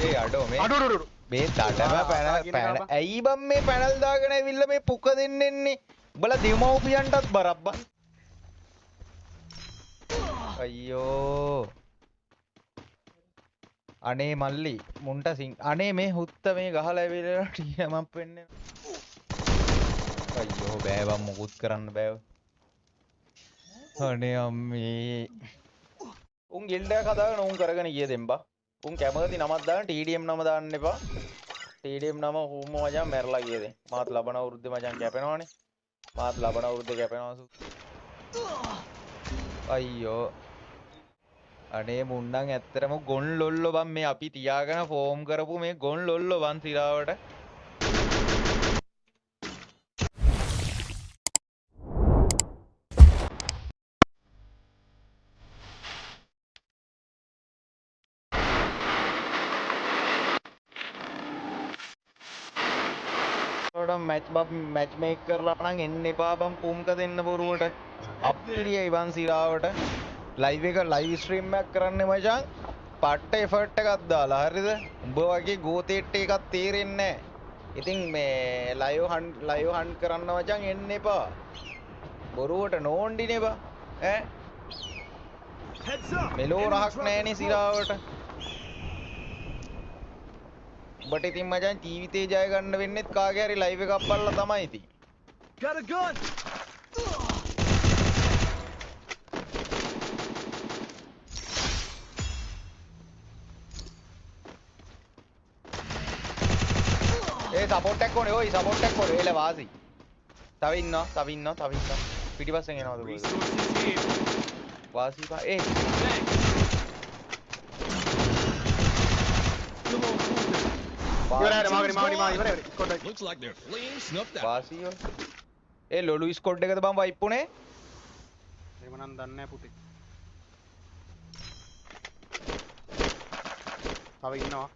ඒ අඩෝ මේ අඩෝ අඩෝ මේ දඩම පැන පැන ඇයි බං මේ පැනල් දාගෙන ඇවිල්ලා මේ පුක දෙන්න එන්නේ? උඹලා දෙමව්පියන්ටත් බරක් බං. අයියෝ අනේ මල්ලි මුන්ට සිං අනේ මේ හුත්ත මේ ගහලා ඇවිල්ලා ටීනමක් වෙන්නේ. අයියෝ බෑ බං මොකුත් කරන්න බෑ. අනේ අම්මේ උන් ගිල්ඩ් එකක් හදාගෙන උන් කරගෙන ගිය දෙන් බං. උන් කැමති නමක් දාන්න TDM නම දාන්න එපා. TDM නම හුම්ම මචං මැරලා ගිය දෙන්. මාත් ලබන අවුරුද්දේ මචං කැපෙනවනේ. මාත් ලබන අවුරුද්දේ කැපෙනවා. අයියෝ අනේ මුන් නම් ඇත්තටම ගොන් ලොල්ලෝ බං මේ අපි තියාගෙන ෆෝම් කරපු මේ ගොන් ලොල්ලෝ බං සිරාවට. මැච් බම් මැච් මේක් කරලා නම් එන්න එපා බං පුම්ක දෙන්න බොරුවට. අප්පිරියයි බං සිරාවට. ලයිව් එක ලයිව් ස්ට්‍රීම් එකක් කරන්න මචං පට්ට එෆර්ට් එකක් දාලා හරිද? උඹ වගේ ගෝතේට් එකක් තේරෙන්නේ නැහැ. ඉතින් මේ ලයිව් හන්ට් කරන්න මචං එන්න එපා. බොරුවට නෝන්ඩිනේ බං. ඈ මෙලෝ රහක් නෑනේ සිරාවට. උඹට ඉතින් මචං ජීවිතේ ජය ගන්න වෙන්නෙත් කාගේ හරි ලයිව් එකක් බලලා තමයි ඉතින්. Got a gun. A support එකක් ඕනේ ඔයි සපෝට් එකක් ඕනේ එල වාසි. තව ඉන්නවා තව ඉන්නවා තව ඉන්නවා. පිටිපස්සෙන් එනවද කොහෙද? වාසි පා ඒ ඒ ලොලු ස්කොඩ් එකද බං වයිප් උනේ? එහෙම නම් දන්නේ නැහැ පුතේ. තව ඉන්නවා.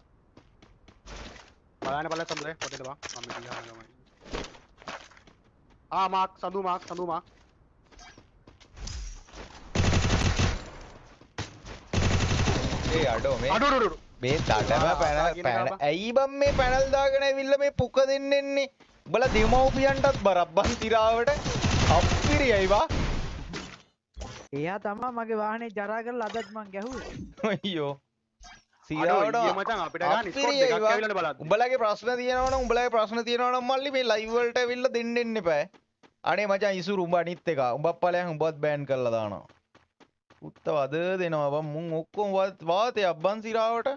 බලන්න බලන්න සඳුරේ පොතේට බං. මම මේ ගියාම තමයි. ආ මාක් සඳු මාක් සඳු මාක්. ඒ අඩෝ මේ අඩෝ අඩෝ මේ දඩම පැන පැන ඇයි බං මේ පැනල් දාගෙන ඇවිල්ලා මේ පුක දෙන්න එන්නේ? උඹලා දෙමව්පියන්ටත් බරක් බං තිරාවට. අප්පිරියයි බා. එයා තමා මගේ වාහනේ ජරා කරලා අදත් මං ගැහුවේ. අයියෝ සිරාවට මචං අපිට ගන්න ස්කොඩ් දෙකක් ඇවිල්ලානේ බලන්න. උඹලගේ ප්‍රශ්න තියෙනවා නම් උඹලගේ ප්‍රශ්න තියෙනවා නම් මල්ලි මේ ලයිව් වලට ඇවිල්ලා දෙන්න එන්න එපා. අනේ මචං ඉසුරු උඹ අනිත් එක උඹත් ඵලයන් උඹත් බෑන් කරලා දානවා. උත්ත වද දෙනවා බං මුන් ඔක්කොම වාතයක් බං සිරාවට.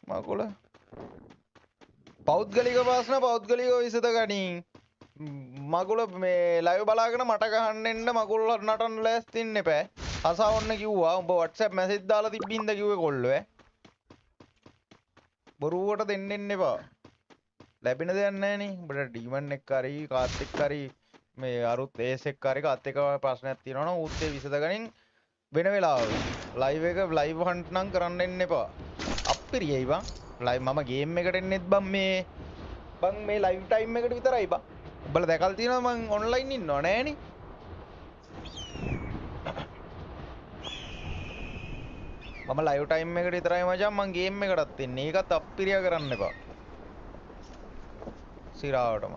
මකුල පෞද්ගලික ප්‍රශ්න පෞද්ගලිකව විසඳ ගනින්. මකුල මේ ලයිව් බලාගෙන මට ගහන්න එන්න මකුල් නටන්න ලෑස්ති ඉන්න එපා. හසා ඔන්න කිව්වා උඹ WhatsApp message දාලා තිබ්බින්ද කිව්වේ කොල්ලෝ ඈ. බොරුවට දෙන්න එන්න එපා. ලැබෙන දෙයක් නෑ නේ. උඹට ඩීමන් එක්ක හරි කාත් එක්ක හරි මේ අරුත් ඒස් එක්ක හරි කාත් එක්ක ප්‍රශ්නයක් තියෙනවා නම් ඌත් ඒ විසඳ ගනින් වෙන වෙලාවක. ලයිව් එක ලයිව් හන්ට් නම් කරන්න එන්න එපා. අප්පිරියයි බං. ලයිව් මම ගේම් එකට එන්නෙත් බං මේ බං මේ ලයිව් ටයිම් එකට විතරයි බං. උඹලා දැකලා තියෙනවා මං ඔන්ලයින් ඉන්නව නෑනේ. මම ලයිව් ටයිම් එකට විතරයි මචං මං ගේම් එකටත් එන්නේ. ඒකත් අප්පිරියා කරන්න එපා. සිරාවටම.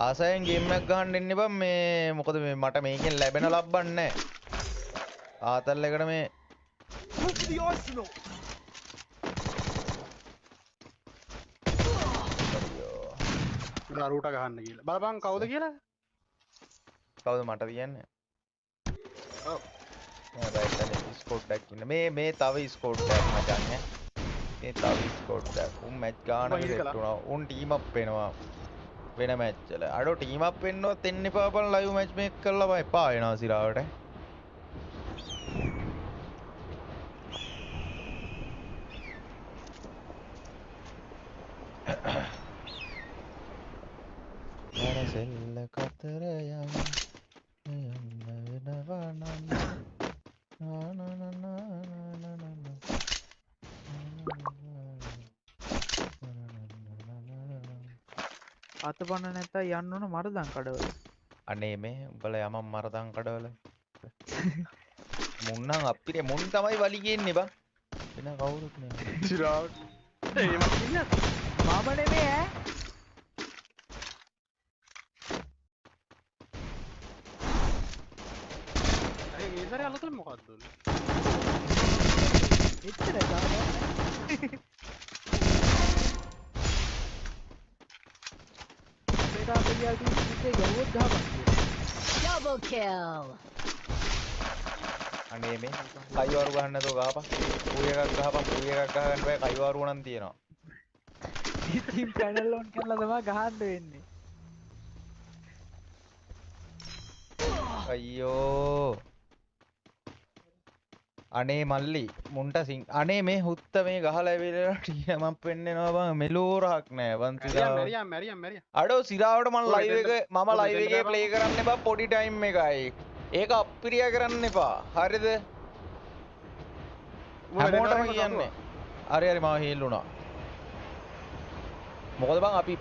ආසයෙන් ගේම් එකක් ගහන්න එන්න එපා මේ මොකද මේ මට මේකෙන් ලැබෙන ලබ්බක් නෑ. ආතල් එකට මේ රූට ගහන්න කියලා. බලපන් කවුද කියලා? කවුද මට කියන්නේ? ඔව්. නෑ බෑ එතන ස්කොඩ් එකක් ඉන්න. මේ මේ තව ස්කොඩ් එකක් මචං ඈ. මේ තව ස්කොඩ් එකක්. උන් මැච් ගානක සෙට් වුණා. උන් ටීම් අප් වෙනවා. වෙන මැච් වල. අඩෝ ටීම් අප් වෙන්නවත් එන්න එපා බං ලයිව් මැච් මේක් කරලා බං එපා වෙනවා සිරාවට. සෙල්ල කතර යම් යන්න වෙනවා නම් නා නා නා නා නා නා නා. අත පන්න නැත්තම් යන්න ඕන මරදන් කඩවල. අනේ මේ උඹලා යමන් මරදන් කඩවල. මුන් නම් අපිට මුන් තමයි වලි කියන්නේ බං. වෙන කවුරුත් නෑ. සිරාවට. ඒ මම කියන්නේ මම නෙමෙයි ඈ. ඒ මේ සැරේ අලුතෙන් මොකද්ද උනේ? එච්චරයි තාම. අපේ තාත්තා කියලා තියෙන පුතේ ගැහුවොත් ගහපන් කියලා. Double kill. අනේ මේ කයිවාරු ගහන්න නැතුව ගහපන්. පුයි එකක් ගහපන්. පුයි එකක් ගහගන්න බෑ කයිවාරුව නම් තියෙනවා. ඉතින් පැනල් ඔන් කරලා තමයි ගහන්න වෙන්නේ. අයියෝ. අනේ මල්ලි මුන්ට සිං අනේ මේ හුත්ත මේ ගහලා ඇවිල්ලා ටීන මං පෙන්නනවා බං මෙලෝ රහක් නෑ බං සිරාව. මැරියා මැරියා මැරියා. අඩෝ සිරාවට මං ලයිව් එක මම ලයිව් එකේ ප්ලේ කරන්න එපා පොඩි ටයිම් එකයි. ඒක අප්පිරියා කරන්න එපා. හරිද? හැමෝටම කියන්නේ. හරි හරි මම හීල් වුණා. මොකද බං අපි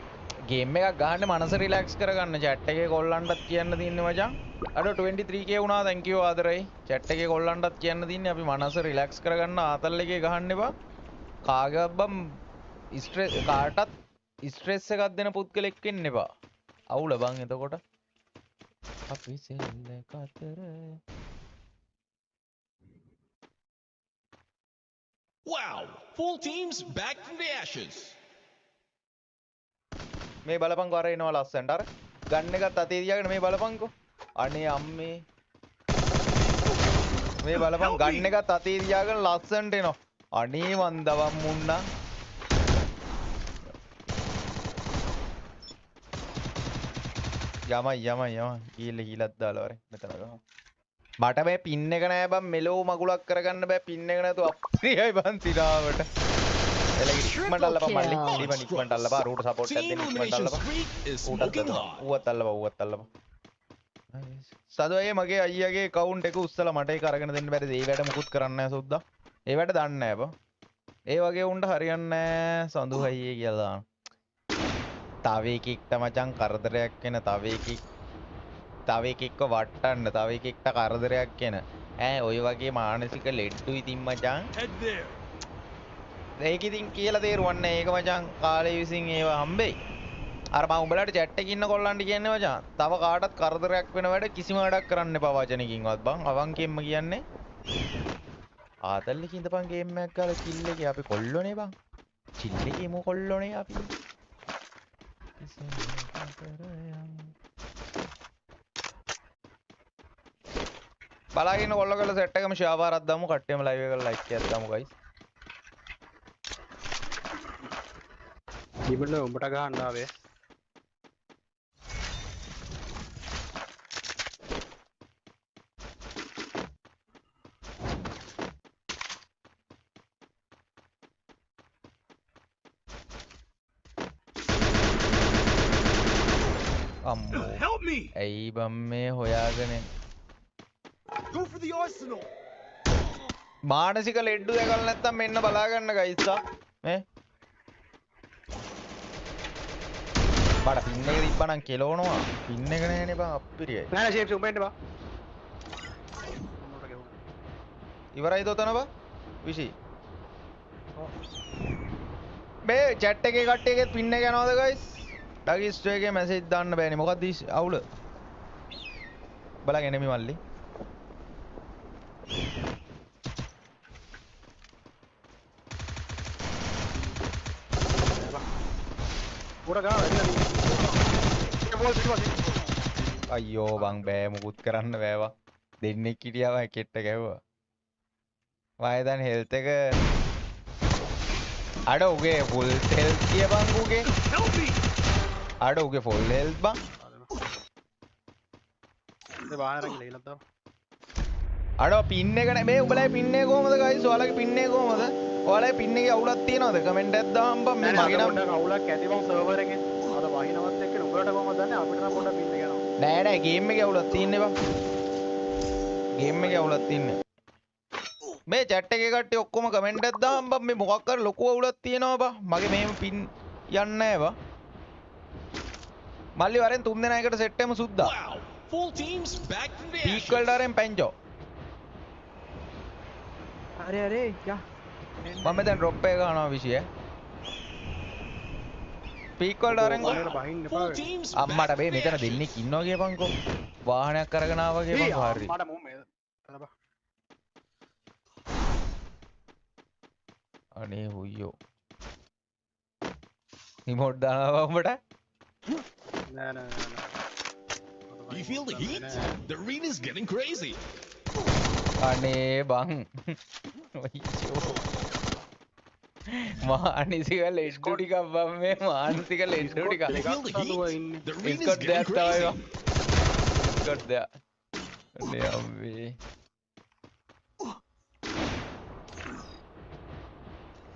ගේම් එකක් ගහන්න මනස රිලැක්ස් කරගන්න චැට් එකේ කොල්ලන්ටත් කියන්න තියන්නේ මචං. අඩෝ 23k වුණා thank you ආදරයි. චැට් එකේ කොල්ලන්ටත් කියන්න තියන්නේ අපි මනස රිලැක්ස් කරගන්න ආතල් එකේ ගහන්න එපා. කාගේවත් බං ස්ට්‍රෙස් කාටත් ස්ට්‍රෙස් එකක් දෙන පුද්ගලෙක් වෙන්න එපා. අවුල බං එතකොට. අපි සෙල්ල කතර. Wow, full teams back from the ashes. මේ බලපංකෝ අර එනවා ලස්සනට අර ගන් එකත් අතේ තියාගෙන මේ බලපංකෝ. අනේ අම්මේ මේ බලපං ගන් එකත් අතේ තියාගෙන ලස්සනට එනවා. අනේ වන්දවන් මුන්නා. යමයි යමයි යමයි ගිහිල්ලා හීලක් දාලා වරේ මෙතන ගහමු. මට බෑ පින් එක නෑ බං මෙලෝ මගුලක් කරගන්න බෑ පින් එක නැතුව අප්‍රියයි බං සිරාවට. එලගිරි ඉක්මනට අල්ලපන් මල්ලි. ඉක්මන ඉක්මනට අල්ලපන් රූට සපෝට් එකක් Team දෙන්න ඉක්මනට elimination අල්ලපන්. streak is ඌටත් smoking අල්ලපන්. hot. ඌවත් අල්ලපන් ඌවත් අල්ලපන්. සදු අයියේ මගේ අයියාගේ ඇකවුන්ට් එක උස්සලා මට ඒක අරගෙන දෙන්න බැරිද? ඒ වැඩ මුකුත් කරන්නේ නෑ සුද්දා. ඒ වැඩ දන්නේ නෑ බං. ඒ වගේ උන්ට හරියන්නේ නෑ සඳු අයියේ කියලා දාන. තව එකෙක්ට මචං කරදරයක් වෙන තව එකෙක් තව එකෙක්ව වට්ටන්න තව එකෙක්ට කරදරයක් වෙන ඈ ඔය වගේ මානසික ලෙඩ්ඩු ඉතින් මචං Head there. ඒක ඉතින් කියලා තේරුවක් නෑ. ඒක මචං කාලය විසින් ඒවා හම්බෙයි. අර මම උඹලාට චැට් එකේ ඉන්න කොල්ලන්ට කියන්නේ මචං තව කාටත් කරදරයක් වෙන වැඩ කිසිම වැඩක් කරන්න එපා වචනකින්වත් බං. අවංකයෙන්ම කියන්නේ. ආතල් එකේ ඉඳපන් ගේම් එකක් ගාලා චිල් එකේ අපි කොල්ලෝනේ බං. චිල් එකේ මු කොල්ලෝනේ අපි. බලාගෙන ඉන්න කොල්ලෝ කරලා සෙට් එකම ෂෙයා පාරක් දාමු. කට්ටියම ලයිව් එකට ලයික් එකක් දාමු ගයිස්. ඩීමන් උඹට ගහන්න ආවේ. අම්මෝ Help me. ඇයි බං මේ හොයාගෙන Go for the arsenal. මානසික ලෙඩ්ඩු දැකලා නැත්තම් මෙන්න බලා ගන්න ගයිස් ආ මේ බඩ පින් එක තිබ්බනම් කෙලවනවා පින් එක නෑනේ බං අප්පිරියයි නෑ නෑ ෂේප්ස් උඹ එන්න බා. උඹට ගැහුණා. ඉවරයිද ඔතන බං විශි මේ චැට් එකේ කට්ටියගෙත් පින් එක යනවද ගයිස් ඩගිස්ට් එකේ මැසේජ් දාන්න බෑනේ මොකද්ද අවුල බලන් එනෙමි මල්ලි උඩ ගාව ඇවිල්ලා තියෙන්නේ. බෝල් පිටිපස්සේ. අයියෝ බං බෑ මුකුත් කරන්න බෑ බං දෙන්නෙක් හිටියා බං එකෙක්ට ගැහුවා මම හිතන්නේ හෙල්ත් එක අඩ උගේ ෆුල් හෙල්ත් කිය බං උගේ Help me. අඩ උගේ ෆුල් හෙල්ත් බං ඒ වාහන අරන් ගිහලා ඊළඟ දාන්න. අඩ පින් එක නෑ මේ උඹලගේ පින් එක කොහමද ගයිස් ඔයාලගේ පින් එක කොහමද ඔයාලගේ පින් එකේ අවුලක් තියනවද කමෙන්ට් එකක් දාන්න බං මේ නෑ නෑ මගේ අද නම් පොඩ්ඩක් අවුලක් ඇති බං සර්වර් එකේ. අද වහිනවත් එක්ක උඹලට කොහමද දන්නේ අපිට නම් පොඩ්ඩක් පින් එක යනවා. නෑ නෑ ගේම් එකේ අවුලක් තියන්නේ බං ගේම් එකේ අවුලක් තියන්නේ මේ චැට් එකේ කට්ටිය ඔක්කොම කමෙන්ට් එකක් දාන්න බං මේ මොකක් හරි ලොකු අවුලක් තියෙනවා බං මගේ මෙහෙම පින් යන්නේ නෑ බං මල්ලි වරෙන් තුන් දෙනා එකට සෙට් වෙමු සුද්දා Wow. Full teams back from the peak ashes. වලට වරෙන් පැංචෝ හරි හරි යා. මම දැන් ඩ්‍රොප් එක ගන්නවා 20 ඈ. පීක් වලට අරන් අම්මට බේ මෙතන දෙන්නෙක් ඉන්නවා කියපන්කෝ. වාහනයක් අරගෙන ආවා කියපන්කෝ. හරි. මට මෝ මේ බලපන්. අනේ හුයියෝ. රිමෝට් දානවා උඹට? නෑ නෑ නෑ. You feel the heat? The arena's getting crazy. අනේ බං. අයියෝ. මානසික ලෙඩ්ඩු ටිකක් බං මේ මානසික ලෙඩ්ඩු ටිකක්. You feel the heat? The arena's Scott getting දෙයක් තමයි crazy. බං. ස්කොට් දෙයක්. අනේ අම්මේ.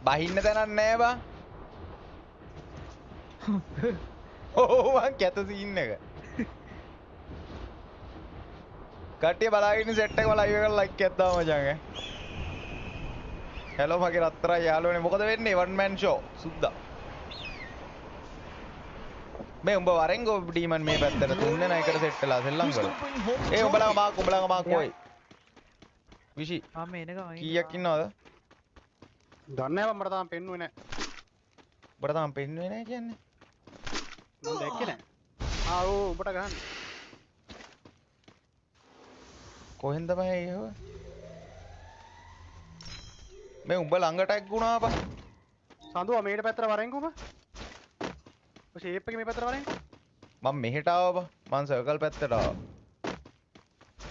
බහින්න තැනක් නෑ බං. ඔව් බං කැත සීන් එක. කට්ටිය බලාගෙන ඉන්න සෙට් එක ලයිව් එකට ලයික් එකක් දාමු මචං ඈ. හෙලෝ මගේ රත්තරන් යාළුවනේ මොකද වෙන්නේ වන් මෑන් ෂෝ සුද්දා. මේ උඹ වරෙන් ගෝ ඩීමන් මේ පැත්තට තුන් දෙනා එකට සෙට් වෙලා සෙල්ලම් Who's කරමු. gonna bring home the ඒ උඹලඟ trophy? Mark උඹලඟ මාක් ඔයි. විශි මම එන ගමන් කීයක් ඉන්නවද? දන්නේ නෑ බං මට තාම පෙන්නුවේ නෑ. උඹට තාම පෙන්නුවේ නෑ කියන්නේ. මං දැක්කේ නෑ. ආ ඔව් උඹට ගහන්න. කොහෙන්ද බං ඒ ගහුවා? මේ උඹ ළඟ ටැග් වුණා බං. සඳුවා මේට පැත්තට වරෙන්කෝ බං. ඔය ෂේප් එකේ මේ පැත්තට වරෙන්කෝ. මං මෙහෙට ආවා බං. මං සර්කල් පැත්තට ආවා.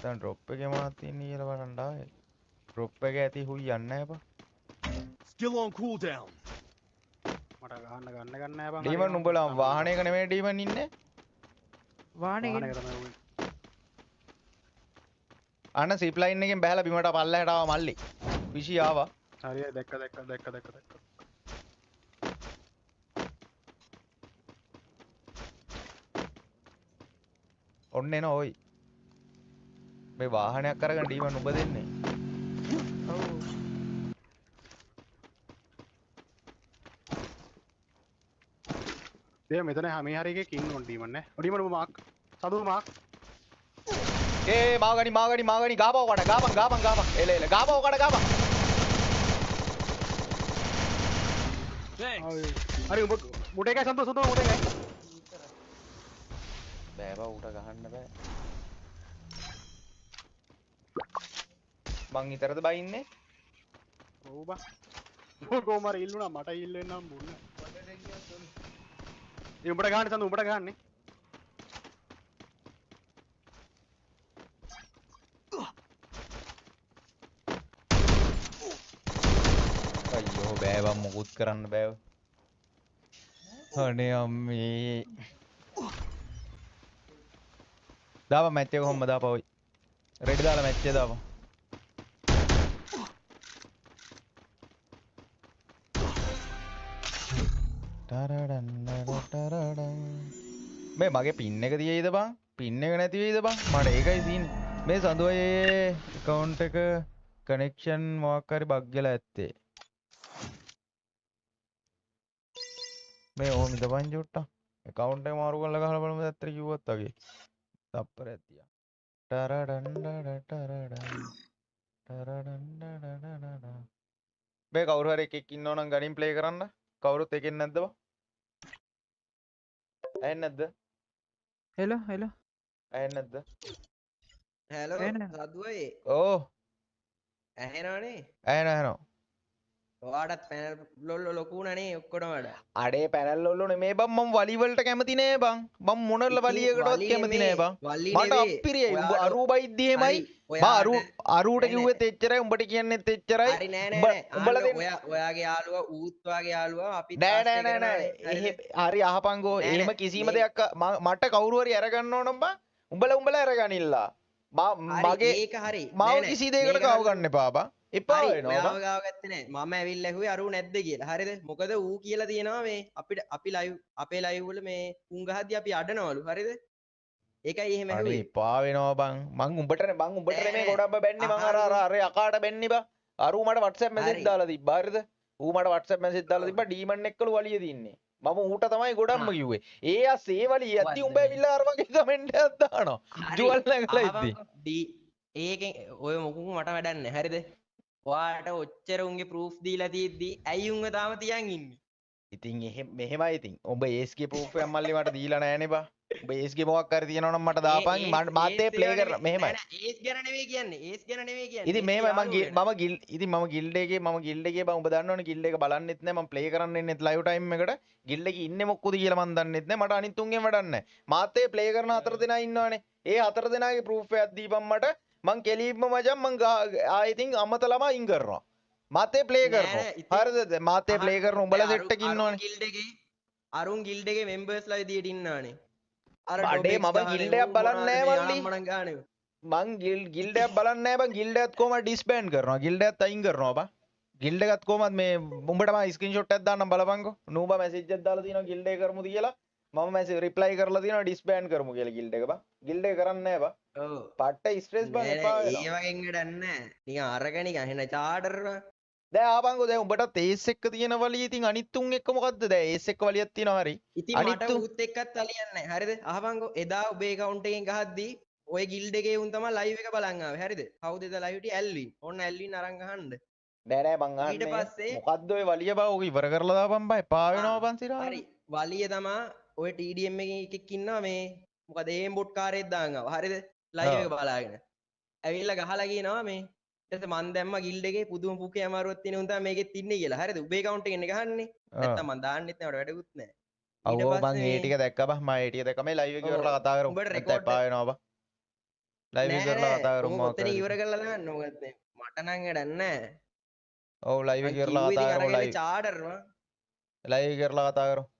දැන් ඩ්‍රොප් එකේ මොනවද තියෙන්නේ කියලා බලන්න ආවේ. ඩ්‍රොප් එක ඇති හුයි යන්නේ නෑ බං. Still on cooldown. මට ගහන්න ගන්න ගන්න නෑ බං. ඩීමන් උඹලා වාහනයක නෙමෙයි ඩීමන් ඉන්නේ. වාහනේ වාහනයක තමයි උන්නේ. අන්න සිප් ලයින් එකෙන් බහැලා බිමට පල්ලෙහාට ආවා මල්ලි. විශි ආවා. හරි හරි දැක්ක දැක්ක දැක්ක දැක්ක දැක්ක. ඔන්න එන ඔයි. මේ වාහනයක් අරගෙන ඩීමන් උඹ දෙන්නේ. ඔව්. ඒ මෙතන හැම හරි එකෙක් ඉන්න ඕන ඩීමන් නේ. ඔය ඩීමන් උඹ මාක්. සඳුව මාක්. ඒ මාගනි මාගනි මාගනි ගාපව කට ගාපන් ගාපන් ගාපන්. එල එල ගාපව කට ගාපන්. Thanks. හරි උඹ මුට එකයි සඳුව සඳුව මුට එකයි. බෑ බා ඌට ගහන්න බෑ. මං විතරද බයින්නේ? ඔව් බං. උඹ කොහොම හරි ඉල්ලුණා මට ඉල්ලෙන්න හම්බුන්නේ. ඒ උඹට ගහන්නේ සඳුව උඹට ගහන්නේ. අයියෝ බෑ බං මොකුත් කරන්න බෑ. අනේ අම්මේ. දාපන් මැච් එක කොහොමද දාපන් ඔයි. රෙඩි දාලා මැච් එක දාපන්. ටරඩන්. මේ මගේ පින් එක තියෙයිද බං? පින් එක නැති වෙයිද බං? මට ඒකයි සීන්. මේ සඳුවේ ඇකවුන්ට් එක කනෙක්ෂන් මොකක් හරි බග් වෙලා ඇත්තේ. මේ ඕම ඉඳපන් චුට්ටක්. ඇකවුන්ට් එක මාරු කරලා ගහලා බලමු ඇත්තට කිව්වත් වගේ. තප්පරයක් තියා. ටරඩන් ටරඩන් ටරඩන් ටරඩන්. මේ කවුරු හරි එකෙක් ඉන්නව නම් ගනින් ප්ලේ කරන්න. කවුරුත් එකෙන් නැද්ද බං? ඇහෙන්නේ නැද්ද? හෙලෝ හෙලෝ ඇහෙන්නේ නැද්ද? હેલો ඇහෙනවා. සදුවයි ඔව් ඇහෙනවනේ ඇහෙනවා ඇහෙනවා. ඔයාටත් පැනල් ලොල්ල ලොකු වුණා නේ ඔක්කොටම වඩා අඩේ පැනල් ඔල්ලෝ නෙමේ බං මම වලි වලට කැමති නෑ බං. මම මොන වලියකටවත් වලි කැමති නෑ නෙමේ, බං. වලි මට නෙමේ. අප්පිරියයි. උඹ ඔයාට- අරූ බයිද්දි එහෙමයි. හරි, බා අරූ ඔයාට- අරූට නෑ, නෑ. කිව්වෙත් එච්චරයි උඹට කියන්නෙත් එච්චරයි. හරි නෑ නෑ උඹ- නෑ උඹලා අහන්න, දෙන්න ඔයා ඔයාගේ යාළුවා ඌත් ඔයාගේ යාළුවා අපිත් නෑ නෑ ආශ්‍රය නෑ නෑ කරනවානේ. හරිද? එහෙ හරි අහපන්කෝ නෑ, එහෙම නෑ, කිසිම මේ- දෙයක් මට කවුරු හරි අරගන්න ඕන නම් බං උඹලා උඹලා අරගනිල්ලා. හරි, මගේ ඒක හරි මාව නෑ, නෑ, කිසි දෙයකට මේක කව හරි. ගන්න එපා බං. එපා හරි වෙනවා ඔයාව බං. ගාව ගත්තේ නෑ මම ඇවිල්ලා ඇහුවේ අරූ නැද්ද කියලා හරිද මොකද ඌ කියලා තියෙනවා මේ අපිට අපි ලයිව් අපේ ලයිව් වල මේ උන් ගහද්දි අපි අඩනවලු හරිද ඒකයි එහෙම අනේ ඇහුවේ එපා වෙනවා බං. මං උඹට මං උඹට නෑ, නෙමෙයි නෑ. ගොඩක්ම බැන්නේ මං අර අර අර යකාට බැන්නේ බං. අරූ මට WhatsApp message හරි. දාලා තිබ්බා හරිද? ඌ මට WhatsApp message දාලා තිබ්බා ඩීමන් එක්කලු වලිය තින්නේ. මම ඌට තමයි ගොඩක්ම කිව්වේ. ඒ අස් ඒ වලිය ඇද්දි උඹ ඇවිල්ලා අර වගේ කමෙන්ට් එකක් දානවා. හරි, ජුවල් නැගලා ඉද්දි. අහපන්කෝ. ඩී ඒකෙන් ඔය මොකුත් මට වැඩක් නෑ හරිද ඔයාට ඔච්චර උන්ගේ ප්‍රූෆ් දීලා තියෙද්දි ඇයි උන්ව තාම තියන් ඉන්නේ? ඉතින් එහෙම මෙහෙමයි ඉතින්. ඔබ ඒස්ගේ ප්‍රූෆ් එකක් මල්ලි මට දීලා නෑනේ බා. ඔබ ඒස්ගේ මොකක් හරි තියෙනවා නම් මට දාපන්. මාත් ඒ ප්ලේ කරලා මෙහෙමයි. ඒස් ගැන නෙවෙයි කියන්නේ. ඒස් ගැන නෙවෙයි කියන්නේ. ඉතින් මෙහෙමයි මං මම ගිල් ඉතින් මම ගිල්ඩ් එකේ මම ගිල්ඩ් එකේ බං ඔබ දන්නවනේ ගිල්ඩ් එක බලන්නෙත් නෑ මං ප්ලේ කරන්න එන්නෙත් ලයිව් ටයිම් එකට. ගිල්ඩ් එකේ ඉන්නේ මොක්කුද කියලා මං දන්නෙත් නෑ. මට අනිත් තුන්ගෙන් වැඩක් නෑ. මාත් ඒ ප්ලේ කරන හතර දෙනා ඉන්නවනේ. ඒ හතර දෙනාගේ ප්‍රූෆ් එකක් දීපන් මට. මං කෙලීම්ම මචං මං ආයෙ ඉතින් අමතලම අයින් කරනවා. මාත් ඒ ප්ලේ කරනවා. හරිද? මාත් ඒ ප්ලේ කරන උඹලා සෙට් එකේ ඉන්නවනේ. ගිල්ඩ් එකේ අරුන් ගිල්ඩ් එකේ මෙම්බර්ස්ලා විදියට ඉන්නවනේ. අර අඩේ මම ගිල්ඩ් එකක් බලන්නේ නෑ මල්ලි. මං ගිල්ඩ් එකක් බලන්නේ නෑ බං. ගිල්ඩ් එකත් කොහමද ඩිස්බෑන්ඩ් කරනවා. ගිල්ඩ් එකත් අයින් කරනවා බං. ගිල්ඩ් එකත් කොහමද මේ උඹට මම ස්ක්‍රීන්ෂොට් එකක් දාන්නම් බලපන්කෝ. නූබා මැසේජ් එකක් දාලා තියෙනවා ගිල්ඩ් එක කරමුද කියලා. මම මැසේජ් රිප්ලයි කරලා තියෙනවා ඩිස්බෑන්ඩ් කරමු කියලා ගිල්ඩ් එක බං. ගිල්ඩ් එක කරන්නේ නෑ බං. ඔව්. පට්ට ස්ට්‍රෙස් බං එපා වෙනවා. ඒ වගේ වැඩක් නෑ. නිකන් අරක නිකන් එහෙන චාටර් බං. දැන් ආපන්කෝ දැන් උඹටත් ඒස් එක්ක තියෙන වලිය ඉතින් අනිත් තුන් එක්ක මොකද්ද දැන් ඒස් එක්ක වලියක් තියෙනවා හරි. ඉතින් මට ඌත් එක්කත් වලියක් නැහැ. හරිද? අහපන්කෝ එදා ඔබේ ඇකවුන්ට් එකෙන් ගහද්දි ඔය ගිල්ඩ් එකේ උන් තමයි ලයිව් එක බලන් ආවේ. හරිද? කවුද එදා ලයිව් හිටියේ? ඇල්වින්. ඔන්න ඇල්වින් අරන් ගහන්න. නෑ නෑ මං අහන්නේ. ඊට පස්සේ මොකද්ද ඔය වලිය බා ඕක ඉවර කරලා දාපන් බා එපා වෙනවා බං සිරා. හරි. වලිය තමා ඔය TDM එකේ එකෙක් ඉන්නවා මේ මොකද ඒම් බොට් කාරයෙක් දාන් ආවා. හරිද? ලයිව් එක බලාගෙන. ඇවිල්ලා ගහලා කියනවා මේ ඊට පස්සේ මං දැම්මා ගිල්ඩ් එකේ පුදුම පුකේ අමාරුවක් තියෙන උන් තමයි මේකෙත් ඉන්නේ කියලා. හරිද? උබේ ඇකවුන්ට් එකෙන් නේ ගහන්නේ. නැත්තම් මං දාන්නෙත් නෑ මට වැඩකුත් නෑ. ඔව් ඔව් මං ඒ ටික දැක්කා බං. මං ඒ ටික දැක්කා. මේ ලයිව් එක ඉවරලා කතා කරමු. නැත්තම් එපා වෙනවා බං. ලයිව් එක ඉවරලා කතා කරමු. මොකක් හරි. ඉවර කරලා දාන්න මොකක්ද මේ. මට නම් වැඩක් නෑ. ඔව් ලයිව් එක ඉවරලා කතා කරමු ලයිව්. චාඩර් බං. ලයිව් එක ඉවරලා කතා කරමු.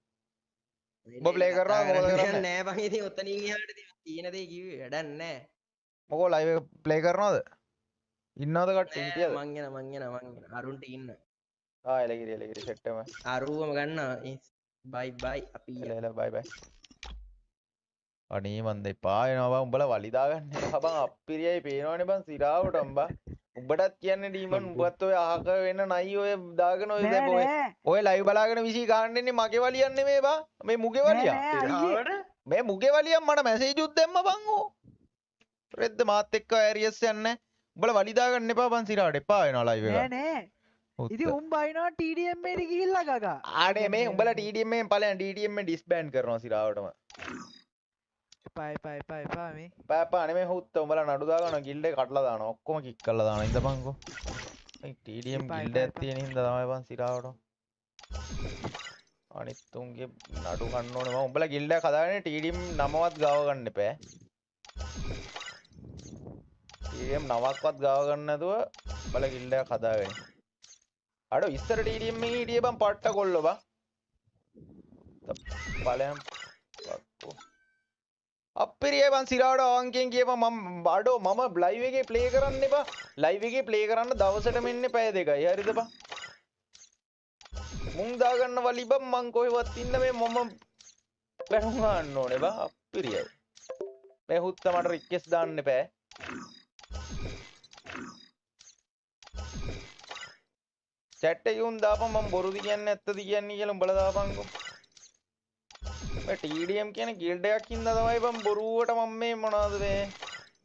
උඹ ප්ලේ කරනවා මොකද කරන්නේ? නෑ බං ඉතින් ඔතනින් එහාට ඉතින් තියෙන දේ කිව්වේ වැඩක් නෑ. මොකෝ ලයිව් එක ප්ලේ කරනවද? ඉන්නවද කට්ටිය හිටියද? මං එන මං එන මං එන අරුන්ට ඉන්න. ආ එලගිරි එලගිරි සෙට් එකම. අරුවම ගන්නවා. බයි බයි අපි එල එල බයි බයි. අනේ මන් දෙපා එනවා බං උඹලා වලි දාගන්න එපා බං අප්පිරියයි පේනවනේ බං සිරාවටම බං. උඹටත් කියන්නේ ඩීමන් උඹත් ඔය අහක වෙන නයි ඔය දාගෙන ඔය දැන් ඔය ඔය ලයිව් බලාගෙන විසි ගහන්න ඉන්නේ මගේ වලියන් නෙමෙයි බං. මේ මුගේ වලියන්. මේ මුගේ වලියන් මට මැසේජ් උත් දැම්ම බං ඕ. රෙද්ද මාත් එක්ක ඇරියස් යන්නේ. උඹලා වලි දාගන්න එපා බං සිරාවට එපා වෙනවා ලයිව් එක. නෑ නෑ. ඉතින් උන් බයිනවා TDM එකට ගිහිල්ලා ගගා. අනේ මේ උඹලා TDM එකෙන් ඵලයන් TDM එකෙන් ඩිස්බෑන්ඩ් කරනවා සිරාවටම. එපා එපා එපා එපා මේ. එපා එපා නෙමෙයි හුත්ත උඹලා නඩු දාගනවා ගිල්ඩ් එක කඩලා දානවා ඔක්කොම කික් කරලා දානවා ඉඳපන්කෝ. මේ TDM guild එකක් තියෙන හින්දා තමයි බං සිරාවට. අනිත් උන්ගේ නඩු කන්න ඕනේ මම උඹලා ගිල්ඩ් එකක් හදාගෙන TDM නමවත් ගාව ගන්න එපා. TDM නමක්වත් ගාව ගන්න නැතුව උඹලා ගිල්ඩ් එකක් හදාගෙන. අඩෝ ඉස්සර TDM එකේ හිටියේ බං පට්ට කොල්ලෝ බං. ඵලයන් පක්කෝ. අප්පිරිය බං සිරාවට අවංකෙන් කියපන් මම අඩෝ මම ලයිව් එකේ ප්ලේ කරන්න එපා. ලයිව් එකේ ප්ලේ කරන්න දවසටම ඉන්නේ පැය දෙකයි. හරිද බං? මුං දාගන්න වලි බං මං කොහෙවත් ඉන්න මේ මම බැනුම් ගන්න ඕනේ බං අප්පිරියයි. මේ හුත්ත මට රික්වෙස්ට් දාන්න එපා. චැට් එකේ උන් දාපන් මම බොරුද කියන්නේ ඇත්තද කියන්නේ කියලා උඹලා දාපන්කෝ. මේ TDM කියන ගිල්ඩ් එකක් හින්දා තමයි බං බොරුවට මම මේ මොනවද මේ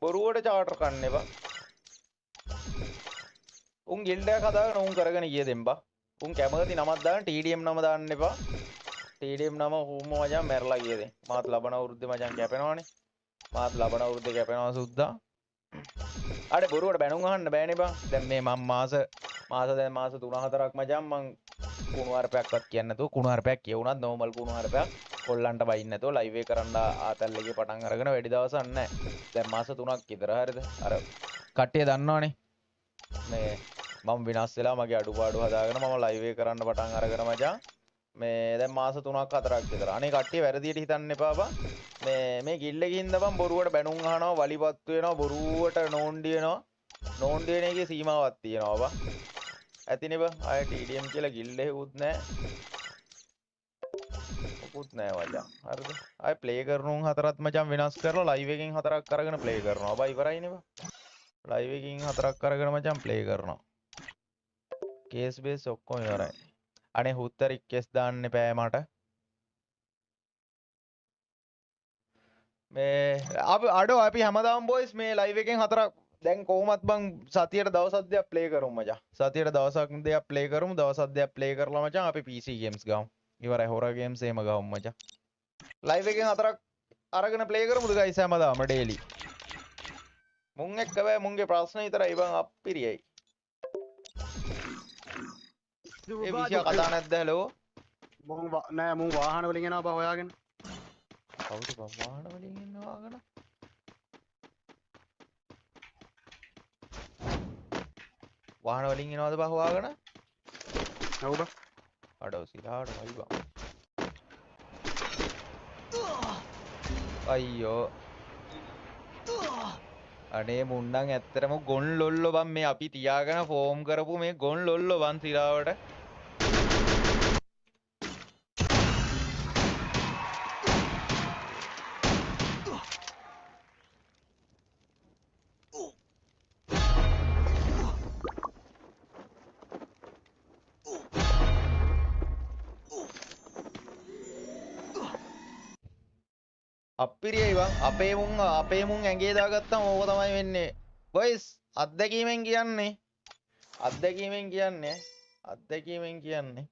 බොරුවට චාටර් කන්නේ බං. උන් ගිල්ඩ් එකක් හදාගෙන උන් කරගෙන ගිය දෙන් බං. උන් කැමති නමක් දාගෙන TDM නම දාන්න එපා. TDM නම හුම්ම මචං මැරලා ගිය දෙන්. මාත් ලබන අවුරුද්දේ මචං කැපෙනවනේ. මාත් ලබන අවුරුද්දේ කැපෙනවා සුද්දා. අඩේ බොරුවට බැනුම් අහන්න බෑනේ බං. දැන් මේ මං මාස මාස දැන් මාස 3-4ක් මචං මං කුණු හarpයක්වත් කියන්නේ නැතුව කුණු හarpයක් කියවුණත් නෝමල් කුණු හarpයක් කොල්ලන්ට බයින්න නැතුව ලයිව් එක කරන්න ආතල් එකේ පටන් අරගෙන වැඩි දවසක් නැහැ. දැන් මාස 3ක් විතර හරිද? අර කට්ටිය දන්නවනේ මේ මම විනාශ වෙලා මගේ අඩුපාඩු හදාගෙන මම ලයිව් එක කරන්න පටන් අරගෙන මචං මේ දැන් මාස 3ක් 4ක් විතර. අනේ කට්ටිය වැරදියට හිතන්න එපා බං. මේ මේ ගිල්ල එකේ ඉඳන් බං බොරුවට බැනුම් අහනවා, වලිපත්තු වෙනවා, බොරුවට නෝන්ඩි වෙනවා. නෝන්ඩි වෙන එකේ සීමාවක් තියෙනවා බං. ඇතිනේ බං. ආයේ TDM කියලා ගිල්ඩ් එකකුත් නෑ. මොකුත් නෑ මචං. හරිද? ආයේ ප්ලේ කරන උන් හතරත් මචං වෙනස් කරලා ලයිව් එකෙන් හතරක් අරගෙන ප්ලේ කරනවා. බා ඉවරයිනේ බං. ලයිව් එකකින් හතරක් අරගෙන මචං ප්ලේ කරනවා. කේස් බේස් ඔක්කොම ඉවරයි. අනේ හුත්ත රික්වෙස්ට් දාන්න එපා මට. මේ අපි අඩෝ අපි හැමදාම බොයිස් මේ ලයිව් එකෙන් හතරක් දැන් කොහොමත් බං සතියට දවසක් දෙයක් ප්ලේ කරමු මචං. සතියට දවසක් දෙයක් ප්ලේ කරමු. දවසක් දෙයක් ප්ලේ කරලා මචං අපි PC games ගමු. ඉවරයි හොරර් ගේම්ස් එහෙම ගමු මචං. ලයිව් එකෙන් හතරක් අරගෙන ප්ලේ කරමුද ගයිස් හැමදාම ඩේලි. මුන් එක්ක බෑ මුන්ගේ ප්‍රශ්න විතරයි බං අප්පිරියයි. ඒ විෂය කතා නැද්ද හැලෝ? මුන් නෑ මුන් වාහන වලින් එනවා බං හොයාගෙන. කවුද බං වාහන වලින් එන්නේ හොයාගෙන? වාහන වලින් එනවද බං හොයාගෙන? ඔව් බං. අඩෝ සිරාට මයි බං. අයියෝ. අනේ මුන් නම් ඇත්තටම ගොන් ලොල්ලෝ බං මේ අපි තියාගෙන ෆෝම් කරපු මේ ගොන් ලොල්ලෝ බං සිරාවට. අප්පිරියයි බං අපේ මුන් ඇඟේ දාගත්තම ඕක තමයි වෙන්නේ බොයිස්. අත්දැකීමෙන් කියන්නේ, අත්දැකීමෙන් කියන්නේ, අත්දැකීමෙන් කියන්නේ.